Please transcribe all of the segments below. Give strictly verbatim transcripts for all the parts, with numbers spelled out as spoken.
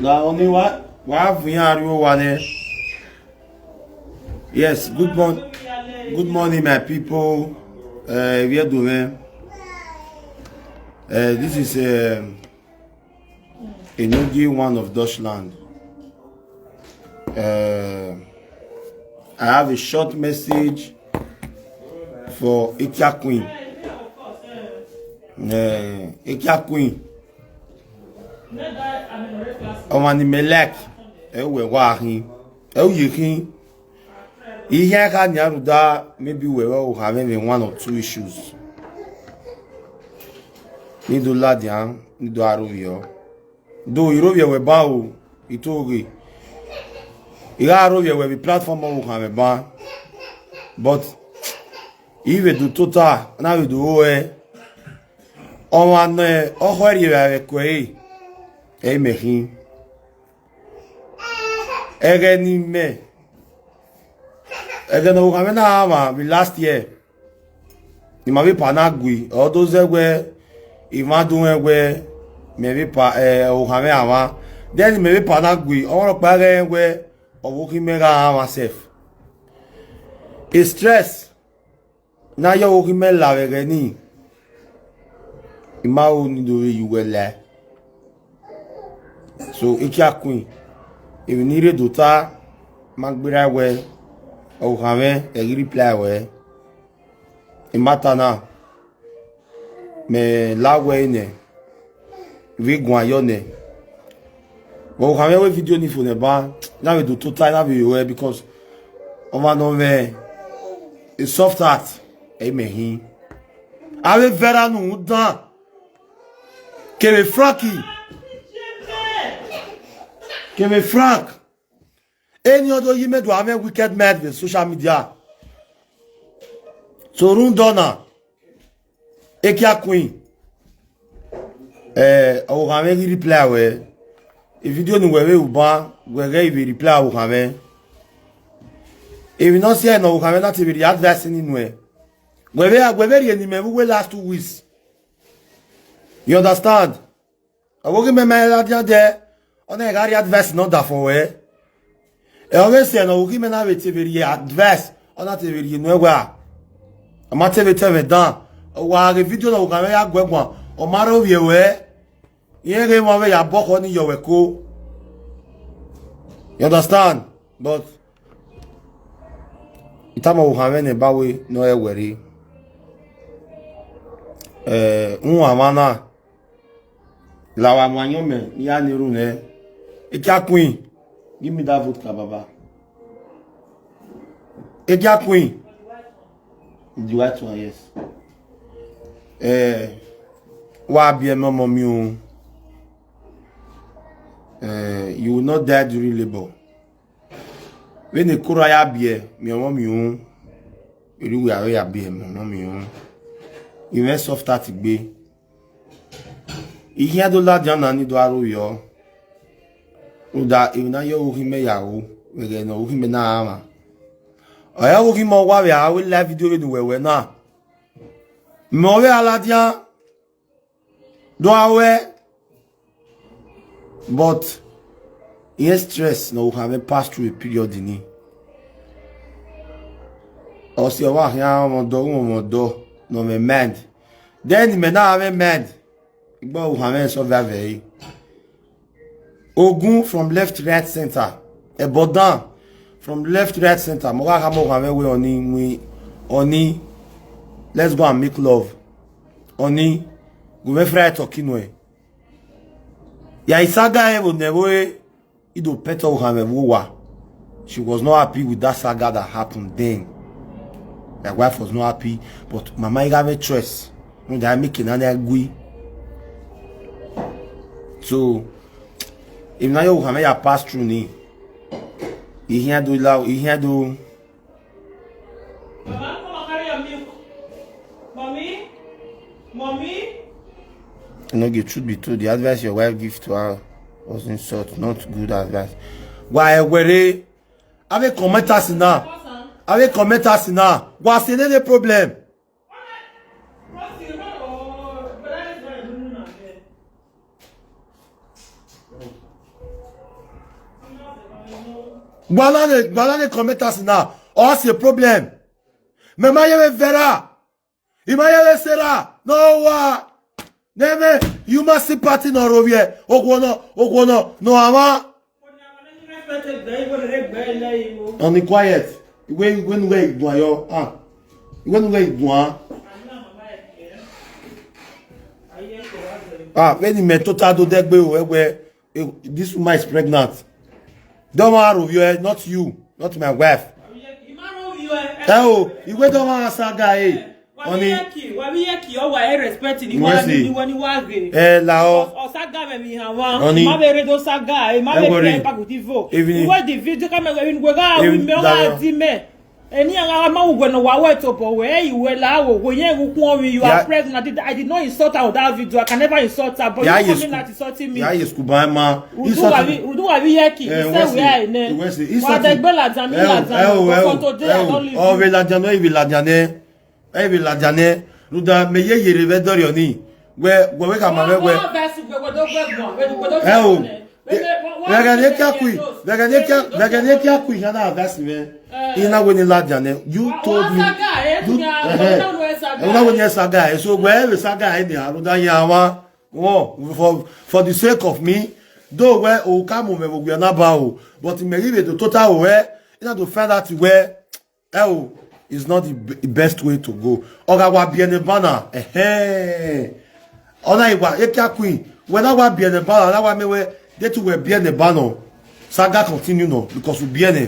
Ọni wa, wa viọ iran rrie owa nẹ. Yes, good morning, good morning, my people. Uh, we are doing. Uh, this is um, Enogie, one of Dutchland. Uh, I have a short message for Ekia Queen. Uh, Ekia Queen. Ọmwa ne imẹ like, ẹ wẹ wa khin, ẹ u ye khin. I khian kha nian rhunmwuda, maybe wẹ vbe okhan mwẹ vbe one or two issues ni do ladian, ni do aro vbiọ. Do I rovbiẹ wẹ ban o, I to ghe. I gha rovbiẹ wẹ vbe platform ọvbokhan mwẹ ban. But I vbe do tota, na vbe do ho ẹe. Ọmwa ne ọ khọe rhie vbe a vbe ku ẹre, ẹ i mẹ khin. Ẹghẹ ne imẹ, ẹghẹ ne ọvbokhan mwẹ na gha mwa vbe last year, ne ima vbe pa na gui, ọ do zẹ wẹ, emwa do rẹn wẹ, mẹ vbe pa, eh, ọvbokhan mwẹ gha mwa. Then mẹ vbe pa na gui, ọmwa rhọkpa ghẹ rẹn wẹ, ọvbokhan mwẹ gha mwa self. E stress ne a ya ọvbokhan mwẹ la vbe ẹghẹ nii, I ma ho ni do vbe ye uwẹ lae. So, Ekia Queen, emwi ne I rre do ta, ma gberra wẹ, ọvbokhan mwẹ, ẹ ghi reply wẹ. I ma ta na, mẹ la wẹ nẹ, vbe guan yọ nẹ. But ọvbokhan mwẹ, wẹ video ni fo nẹ ba, na vbe do tota, na vbe ro ẹe, because ọmwa ne ọ mwẹ a soft heart, ẹ i mẹ khin. Avbe Vera nu dan, kevbe Frankie, kevbe Frank, eni ọ do yi mẹ do a mwẹ wicked mind vbe social media. So rhunmwuda ọna, Ekia Queen, eh, ọvbokhan mwẹ ghi reply wẹ, e video ne uwẹ vbe ru ban, wẹ ghẹ i vbe reply ọvbokhan mwẹ. Emwi ne ọ si ẹe ne ọvbokhan mwẹ na te vbe rhie advice ni nuẹn. Wẹ vbe, wẹ vbe rhie ne imẹ vbe uwu last two weeks. You understand? Ọvbokhan mwẹ ma ladian dẹ, ọ na gha rhie advice ne ọ da fo wẹ. Ẹ, ọ vbe sẹ ne ọvbokhan mwẹ na vbe te vbe rhie advice, ọ na te vbe rhie nuẹn wẹ a, ọ ma te vbe te mwẹ dan. Wa ghe video ne ọvbokhan mwẹ ya guẹ guan, ọ ma rre ovbi ẹre wẹ, irẹn ghe emwa vbe ya bọ ọkhọ ni yọ wẹ ko. You understand? But I tama ọvbokhan mwẹ ne ba wẹ ne ọ rẹn wẹ rre. Eh, uwan mwa na, la wa mu ayọn mẹ, ne I ya ni ru nẹ. Ekia Queen, give me that vodka, Baba. Ekia Queen. The white one, yes. Eh, wa biẹ mẹ ọmọ miẹn o. Eh, you will not die during labor. Vbene kora ya biẹ miẹn ọmọ miẹn o, erriọ uwẹ a vbe ya biẹ miẹn ọmọ miẹn o. I mwẹ soft heart gbe. I khian do ladian na ni do aro yọ. Rhunmwuda emwi ne a ya ọvbokhan mwẹ ya ru, vbe ẹghẹ ne ọvbokhan mwẹ na gha mwa. Ọ ya ọvbokhan mwẹ, ọ wa vbe a ru live video vbene uwẹ wẹ na. Mẹ ọ vbe a ladian do a ruẹ, but irẹn stress ne ọvbokhan mwẹ pass through a period ni. Ọ si ọ vba khian mwẹ ọdọ, mwẹ ọdọ ne ọ mwẹ mind. Then mẹ na mwẹ mind, I gbe ọvbokhan mwẹ survive ẹre. Ogun from left, right, center. Ẹbọ dan from left, right, center. Mẹ ọ gha khama ọvbokhan mwẹ wẹ, Ọni, wi, Ọni, let's go and make love. Ọni, gu mwẹ fry turkey nuẹn. Ya i saga ẹre vbe nẹ vbe ore, I do pẹtẹ ọvbokhan mwẹ vbe owa. She was not happy with that saga that happened then. My wife was not happy, but mama, I gha mwẹ choice. Rhunmwuda make na na gui. So, emwi ne a ya ọvbokhan mwẹ ya pass through ni, I khian do la, I khian do. Baba, come and carry your milk. Mommy, mommy. You know, the truth be told, the advice your wife give to her was insult, not good advice. Why, where, I will comment us now. I will comment us now. What's the problem? Rosie, no, oh, but that is why I don't know. Gbala ne, gbala ne commenters na, ọ si problem. Mẹ ma ye vbe Vera. I ma ye vbe Sarah, ne ọ wa. Ne mẹ, human sympathy ne ọ rhovbiẹ, okhuo nọ, okhuo nọ, ne ọ mwa. Ọni quiet. Iwe, iwe nu ghẹ guan yọ. Ah. Iwe nu ghẹ guan. Ah, vbene imẹ tota do dẹgbe o, ẹwẹ, eh, this woman is pregnant. Dọmọ aro vbiẹ, not you, not my wife. Ẹ o, iwe dọmọ saga e. Wa vbe Ọni iyẹki, wa vbe iyẹki, ọ wa e respect ni wa Mercy. Ni wa ni wa ghe. Ẹ la ọ. Ọ, ọ saga mẹ mi han wa. Ọni. Ma vbe re do saga, e ma Ẹ vbe worry. Pe back with the vote. Even Iwe the video camera we we ga Even we me la ọ. Di me. Eni a ga ma uwe no wa we to bo we, e iwe la wo, we ye gu kuon mi, you Ya- are pregnant. I did, I did not insult her on that video. I can never insult her, but Ya you yes. Coming out insulting me. Ya yes kuba ma. Udu wa vbe, udu wa vbe iyẹki, Eh, he say Wesley. We are in there. Wesley, Wa insult de him. Gbe ladian, mi Ẹ o, ladian, ẹ o, but ẹ for o, today, ẹ I o. don't leave Ọ you. Vbe ladian nọ, ivbi ladian nẹ. Ẹ vbe ladian nẹ, rhunmwuda mẹ ye yerre vbe ẹdọrriọ ni, wẹ, wẹ, wẹ khama mwẹ wẹ. Wẹ verse wẹ, wẹ do gbẹguan, wẹ do, wẹ do Ẹ o, verse wẹ. Vbe ẹghẹ ne kia kui, vbe ẹghẹ ne kia, vbe ẹghẹ ne kia kui, iran na verse mwẹ. Eh. I na wẹ ne ladian nẹ, you Wa, told wa me. Saga, eh, You, kunya, eh, wa na wẹ saga. Ẹ na wẹ ne saga, eh, so wẹ vbe saga, eh, ni rhunmwuda iran wa, wọn, for, for the sake of me, do wẹ o ka mu mwẹ vbe owiẹ na ba o, but mẹ ghi vbe do tota o wẹ, I na do find out wẹ, Ẹ o, is not the b- best way to go. Ọ gha wa biẹ ne banner, ẹhẹn. Ọ na i wa, ekia queen, wẹ na wa biẹ ne banner, na wa mẹ wẹ, de tu wẹ biẹ ne banner. Saga continue nọ, because u biẹ nẹ.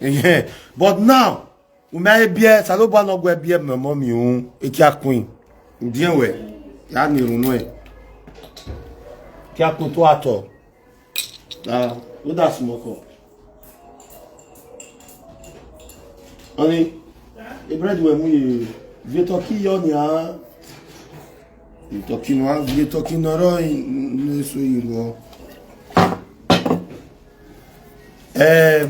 Ẹhẹn. But now, u ma he biẹ, Osanobua nọ guẹ biẹ mẹ ọmọ miẹn un, ekia queen. Udiẹn wẹ, ya ni erhunmwu ẹn. Ekia queen to atọ. Ah, who that small cup? Honey, the bread we mu ye, vietọki yọ nia. Vietọki nọ, vietọki nọ rọ ne so yi ruọ. Eh,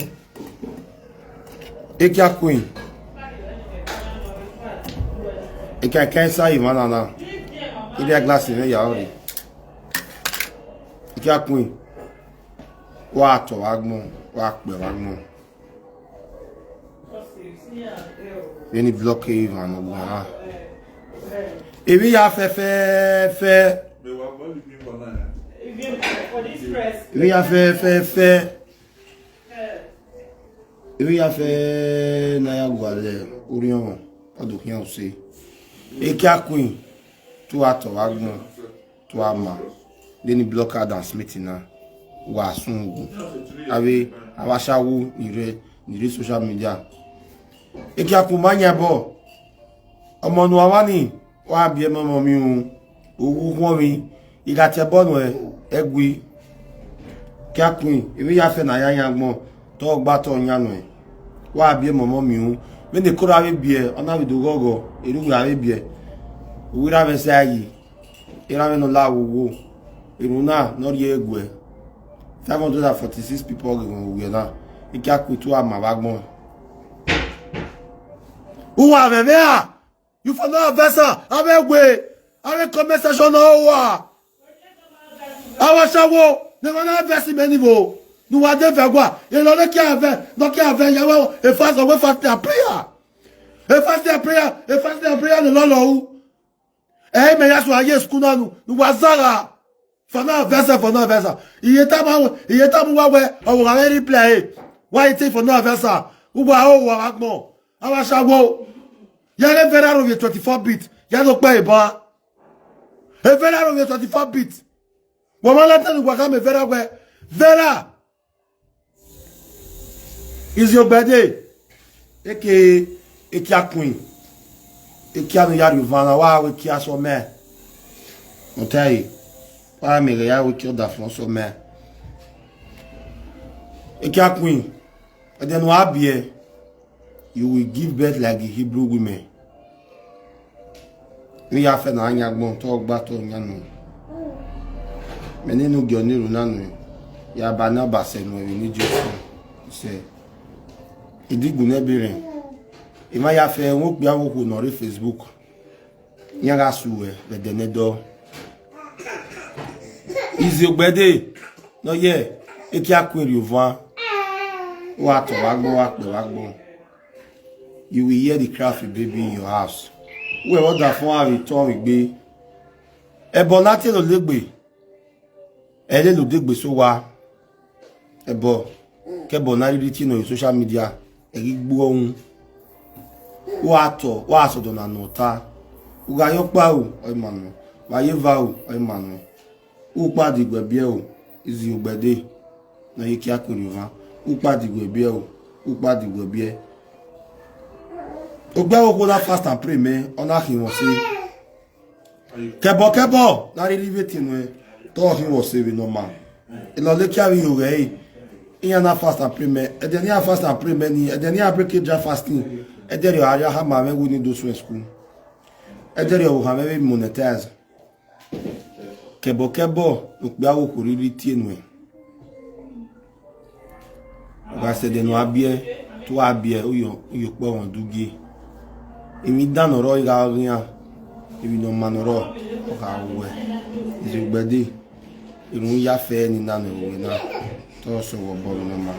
ekia queen. Ekia, ekia isa yi mana na. Ide glass ne ya ori. Ekia queen. Wa tọ vbe agbọn, wa kpẹ vbe agbọn. Vbene block emwa ne ọ guan na. Emwi ya fẹ fẹ fẹ. Emwi ya fẹ fẹ fẹ. Emwi ya fẹ ne a ya gualọ orhiọn, ọ do khian use. Ekia queen, tu atọ vbe agbọn. Tua ma, de ni block Adam Smith na, wa sun ugu. Avbe avbe ashawo ni rre, ni rre social media. Ekia ku ma yan ẹbọ. Ọmọ ne uwa mwa ni, wa biẹ mẹ ọmọ miẹn un, uwu khuọnmwi, I gha tie ẹbọ nuẹn, ẹgui. Kia queen, emwi ya fẹ ne a ya yan agbọn, te ọ gba te ọ yan nuẹn. Wa biẹ mẹ ọmọ miẹn un. Vbene ekora vbe biẹ, ọ na vbe do ghọghọ, erhunmwu ra vbe biẹ. Uwu ra mwẹ sẹ a yi. Erha mwẹ ne ọ la vbe owo, erhunmwu na ne ọ rhie guẹ, five hundred and forty-six people ọghe mwẹ vbe owiẹ na, ekia ku itu a ma vbe agbọn. Uwa mwẹ mwẹ ra, you for no adviser, avbe ẹwe, avbe comment section ne ọ rua. Avbe ashawo, ne ma na advice mẹ ni vbo, ne uwa de vẹ gua, erha ne kia vẹ, ne kia vẹ, ya wẹ, a fast, a wẹ fasting and prayer. A fasting and prayer, a fasting and prayer ne lọlọ ru. Ẹ i mẹ ya suẹn ye school na nu, ne uwa zagha. For no adviser, for no adviser. Iye tama, iye tama uwa wẹ, ọ vbe gha vbe reply ẹre. Wa i te for no adviser. Uwa ho uwa vbe agbọn. Avbe ashawo. Ya ghe Vera ro vbe twenty-four beat. Ya do kpẹ eba. E Vera ro vbe twenty-four beat. Wa ma na tell uwa khama Vera wẹ, Vera. Iziogbe de, eke, ekia queen, ekia ne ya rhie ova na, wa wẹ ekia sọ mẹ. Ọtẹn ẹre, wa mẹ ghẹ ya wẹ ekia ọdafọn sọ mẹ. Ekia queen, ẹdẹ ne uwa biẹ, you will give birth like the Hebrew women. Vbe ya fẹ ne a yan agbọn, te ọ gba te ọ yan nuẹn. Mẹ nene ugie ọnii ru na nuẹn, ya ba ne a ba sẹ nuẹn vbe eni Jesu sẹ. Idigu ne ẹbe rẹn, emwa ya fẹ ẹmwẹ okpia vbe okhuo ne ọ rre Facebook, iran gha su ruẹ vbe ẹdẹ ne ẹdọ. Iziogbe de, ne ọ ye, ekia ku erriọ ovan. Wa tọ vbe agbọn, wa kpẹ vbe agbọn. You will hear the cry of a baby in your house. Wẹ vbe ọdafẹn avbe tọ vbe egbe. Ẹbọ na tie ne odegbe, ẹ lele odegbe sẹ owa. Ẹbọ kẹbọ na rhirhi tie nọ social media, ẹ ghi gbuọ uhunmwu. Wa tọ, wa sẹ ọdọ na ne ọ ta. U gha ye ọkpa ro, ọ ma nọ. Wa ye eva ro, ọ ma nọ. Ukpa diguẹ biẹ o, izi ugbẹde ne ọ ye kia kori ovan. Ukpa diguẹ biẹ o, ukpa diguẹ biẹ. Ogbe okhuo na fast and pray mẹ, ọ na khin mwẹ ọse. Kẹbọ kẹbọ na rhirhi vbe tie nuẹn, te ọ khin mwẹ ọse vbe nọ ma. Ilọlekia vbe iyoghe ẹre, iran na fast and pray mẹ, ẹdẹ ne iran fast and pray mẹ ni, ẹdẹ ne iran break dry fasting, ẹdẹrriọ a rhie a khama mwẹ wẹ ne I do suẹn school. Ẹdẹrriọ vbe okhan mwẹ vbe monetize. Kẹbọ kẹbọ ne okpia vbe okhuo rhirhi tie nuẹn. Wa sẹ ẹdẹ ne uwa biẹ, te uwa biẹ, uyo, uyo kpọ mwẹ udu gie. Emwi dan ne ọ rrọọ, I gha ghian, emwi ne ọ ma ne ọ rrọọ, ọ gha ruẹ. Izi ugbẹde, erhunmwu ya fẹ ne I na nẹ vbe na, te ọ sẹ vbe obọ vbe ne ọ ma.